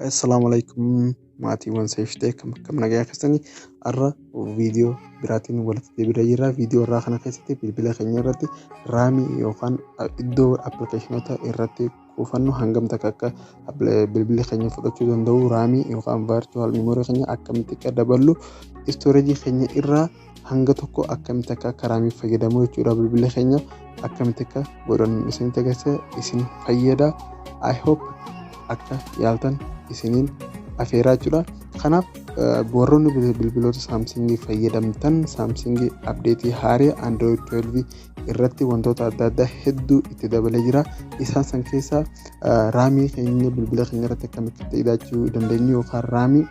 Assalaamu alaikum maatiiwwan seeftee akkam akkam nagaa keessanii. Har'a viidiyoo biraatiin walitti deebi'aa jirra. Viidiyoo irraa kana keessatti bilbila keenya irratti raamii yookaan iddoo appilikeeshinoota irratti kuufannu hangam takka akka bilbilli keenya fudhachuu danda'u, raamii yookaan virtual memory keenya akkamitti akka daballu, istoorejii keenya irraa hanga tokko akkamitti akka raamii fayyadamu jechuudha. Bilbila keenya akkamitti akka godhannu isinitti agarsiisa, isin fayyada. I hope akka yaaltan isiniin afeeraa jechuudha. Kanaaf warroonni bilbiloota Saamsingii fayyadamtan, Saamsingii update haaraa Android 12 irratti wantoota adda addaa hedduu itti dabalee jira. Isaan san keessaa raamii keenya bilbila keenya irratti akkamitti itti hidhachuu dandeenyu yookaan raamii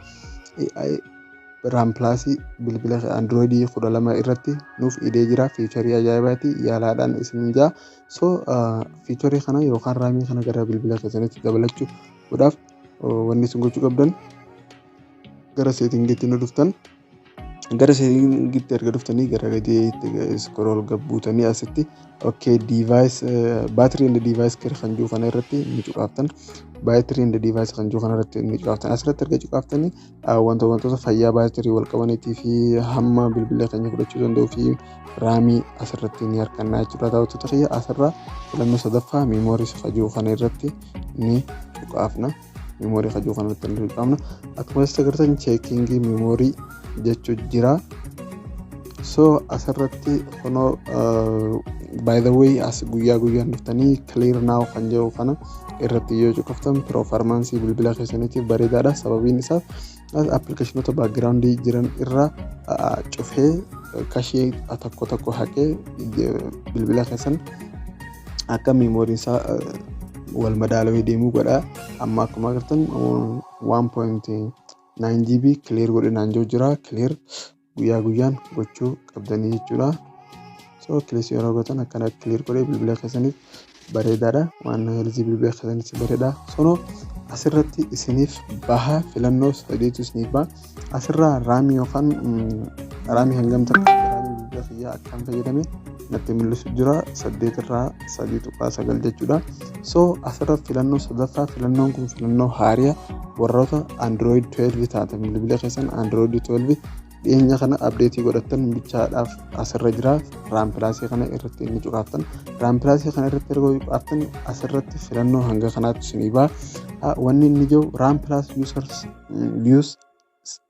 RAM Plusii bilbila Android 12 irratti nuuf hidhee jira. Feature ajaa'ibaati, yaalaadhaan isin jaa. So feature kana yookaan raamii kana gara bilbila keessanitti dabalachuudhaaf wanni isin gochuu qabdan, gara settingiitti nu dhuftan. Gara settingiitti erga dhuftanii gara gadiitti scroll gabbuutanii asitti, okay, device, battery and device care kan jiru kana irratti ni cuqaaftan. Battery and device kan jiru kana irratti ni cuqaaftan. Asirratti erga cuqaaftanii wantoota fayyaa baatirii wal qabaniitii fi hamma bilbila keenya fudhachuu danda'uu fi raamii asirratti ni argannaa jechuudha. Daawwattoota kiyya, asirraa filannoo sadaffaa memory kan jiru kana irratti ni cuqaafna. Memory kan jiru kana irratti ni cuqaafna. Akkuma asitti agartan checking memory jechuu jira. So asirratti kunoo, by the way, as guyyaa guyyaan dhuftanii clear now kan jedhu kana irratti yoo cuqaftan performance bilbila keessaniitiif bareedaadha. Sababiin isaa appilikeeshinoota background jiran irraa cufee cache tokko tokko haqee bilbila keessan akka memoryn isaa wal madaalawee deemuu godha. Amma akkuma agartan 1.9 GB clear godhe naan jiru jira. Clear guyyaa guyyaan gochuu qabdanii jechuudha. So clear yeroo gootan akkana clear godhee bilbila keessaniif bareedaadha. Waan health bilbila keessaniif bareeda. Sonoo asirratti isiniif baha, filannoo sadiitu isiniif baha. Asirraa raamii yookaan raamii hangam takka raamii bilbila kiyyaa akkam fayyadame natti mul'isu jira, 8 irraa 3.9 jechuudha. So asirra filannoo sadaffaa, filannoon kun filannoo haariyaa warroota Android 12 taatan, bilbila keessan Android 12 dhiyeenya kana update godhattan bichaadhaaf asirra jira. RAM Plusii kana irratti inni cuqaaftan. RAM Plusii kana irratti erga cuqaaftan asirratti filannoo hanga kanaatti isinii baha. Wanni inni jiru RAM Plus users use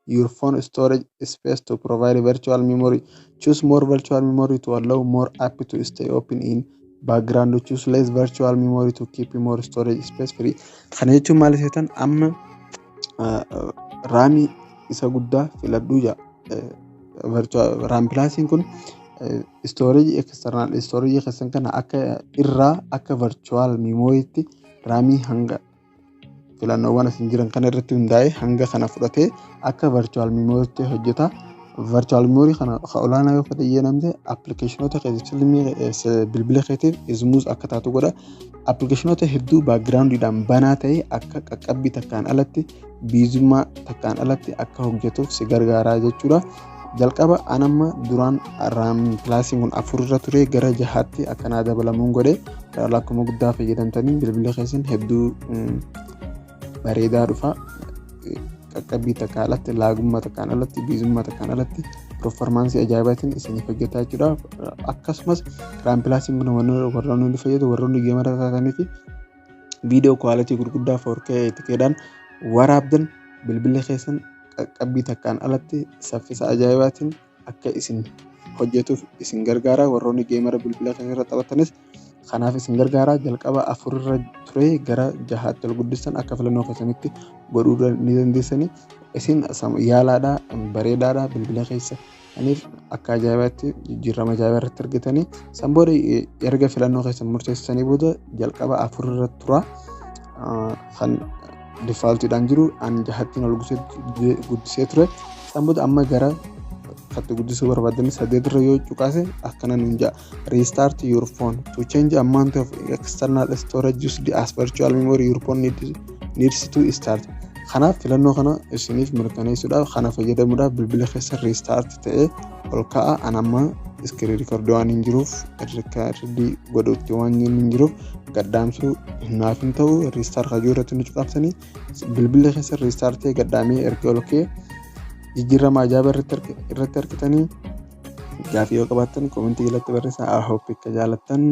your phone storage space to provide virtual memory. Choose more virtual memory to allow more app to stay open in background. Choose less virtual memory to keep more storage space free. Kana jechuun maal seetan? Amma raamii isa guddaa filadhuu jaa. RAM Plusiin kun storage, external storage keessan kana akka irraa akka virtual memorytti raamii hanga filannoowwan asin jiran kana irratti hundaa'ee hanga kana fudhatee akka virtual memorytti hojjeta. Virtual memory kana olaanaa yoo fayyadamte appilikeeshinoota filmii bilbila keetiif smooth akka taatu godha. Appilikeeshinoota hedduu backgroundiidhaan banaa ta'e akka qaqqabbii takkaan alatti, busyummaa takkaan alatti akka hojjetuuf si gargaara jechuudha. Jalqaba anamma duraan RAM Plusiin kun 4 irra ture, gara jahaatti akkanaa dabalamuun godhe. Lakkuma guddaa fayyadamtanii bilbila keessan hedduu bareedaa dhufa. Qaqqabbii takkaan alatti, lagummaa takkaan alatti, busyummaa takkaan alatti performance ajaa'ibaatiin isiniif hojjetaa jechuudha. Akkasumas RAM Plusiin kun warroonni fayyadu warroonni gamera taatanii fi viidiyoo quality gurguddaa 4K 8Kdhaan waraabdan, bilbilli keessan qaqqabbii takkaan alatti saffisa ajaa'ibaatiin akka isin hojjetuuf isin gargaara. Warroonni gamera bilbila keessan irra taphatanis kanaaf isin gargaara. Jalqaba 4 irra ture gara jahaatti ol guddistan akka filannoo keessanitti godhuu ni dandeessanii. Isin yaalaadhaa, bareedaadhaa bilbila keessa. Kanaaf akka ajaa'ibaatti jijjiirama ajaa'ibaa irratti argatanii, san booda erga filannoo keessan murteessanii booda jalqaba 4 irra tura kan defaultiidhaan jiru, an jahattiin ol guddisee ture. San booda amma gara katti guddisuu barbaadanii 8 irra yoo cuqaase akkana nuun jedha: "Restart your phone to change amount of external storage used as virtual memory. Your phone needs to start." Kanaaf filannoo kana isiniif mirkaneessuudhaaf, kana fayyadamuudhaaf bilbila keessa restart ta'ee ol ka'a. An amma Screen record waan hin jiruuf, record godhutti waan hin jiruuf, gaddaamsuu naaf hin ta'u. Restart kajuu irratti nu cuqaabsanii bilbilli keessa restart ta'ee gaddaamee erga ol ka'ee jijjiirama ajaa'ibaa irratti argitanii. Gaafii yoo qabaattan comment jalatti barreessaa. I hope akka jaalattan.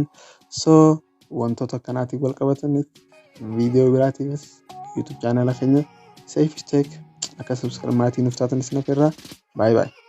So wantoota akkanaatiin wal qabataniif, viidiyoo biraatiifis YouTube channel keenya Safe Tech akka subscribe maatii nuuf taatan isin affeerraa. Baay'ee baay'ee.